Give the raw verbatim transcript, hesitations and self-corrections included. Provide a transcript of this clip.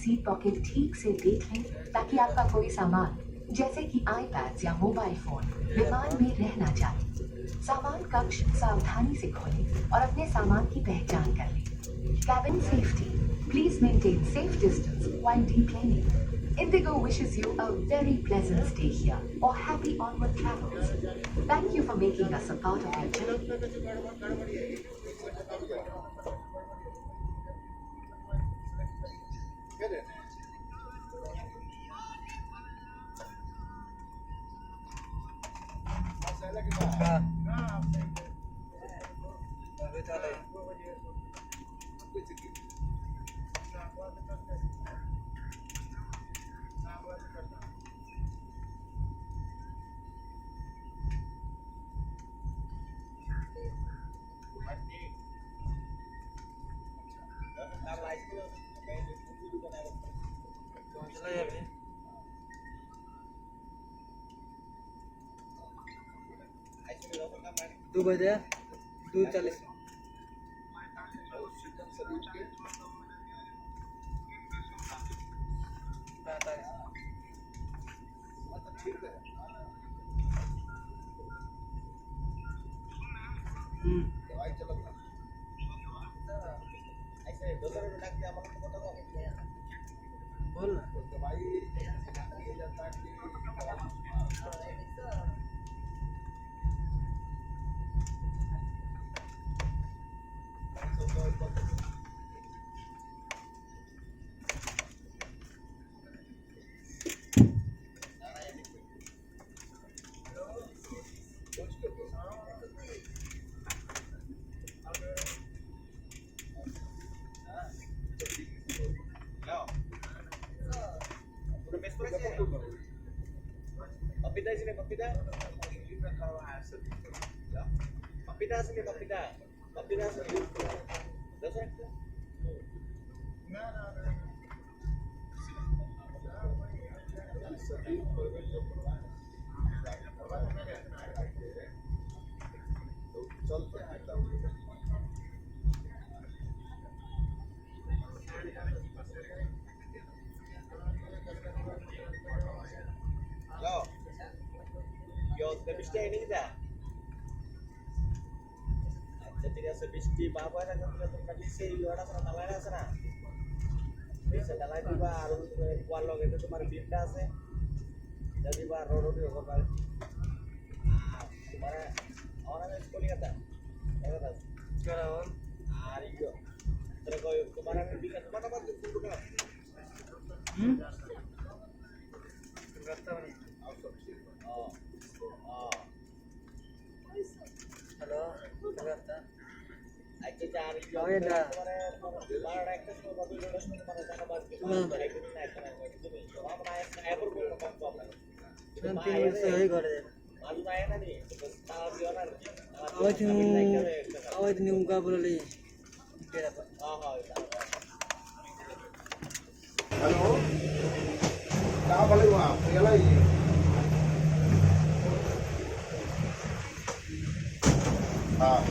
Seat pocket ठीक से देख लें ताकि आपका कोई सामान, जैसे कि आईपैड या मोबाइल फोन, विमान में रह ना जाए। सामान कक्ष सावधानी से खोलें और अपने सामान की पहचान कर लें। Cabin safety. Please maintain safe distance while deplaning. Indigo wishes you a very pleasant stay here or happy onward travels. Thank you for making us a part of your journey. दो बजे, दो चालीस। बोल ना। Papita sini, papita. Papita sini, papita. Hello. Yo, te biste ini kita. আচ্ছা, ঠিক আছে, বৃষ্টি বাবা এটা কিন্তু তোর কাছে সেই ইয়েটা আছে না, ঢালাইটা আছে না? এই সে ঢালাই দিবা, আর ওই যে ওয়াল লগে তো তোমার বিমটা আছে, এটা দিবা, আর রড উঠে ওখানে পারে। আর তোমার আমার আমি কলকাতা, কলকাতা আছে। কারণ আর ইয়ে, তোরা কই, তোমার আমি বিকাশ, তোমার আমার কিন্তু কোনো কাজ। হুম? কলকাতা মানে? ও, ও। হ্যালো, কলকাতা। ওই দা। হুম। আমি তিন বছর হয়ে ঘরে যাই। আওয়াজ নিউ, আওয়াজ নিউ মুকাবলা নেই। Hello. Kaya pala yung app. Kaya lang eh. Ah.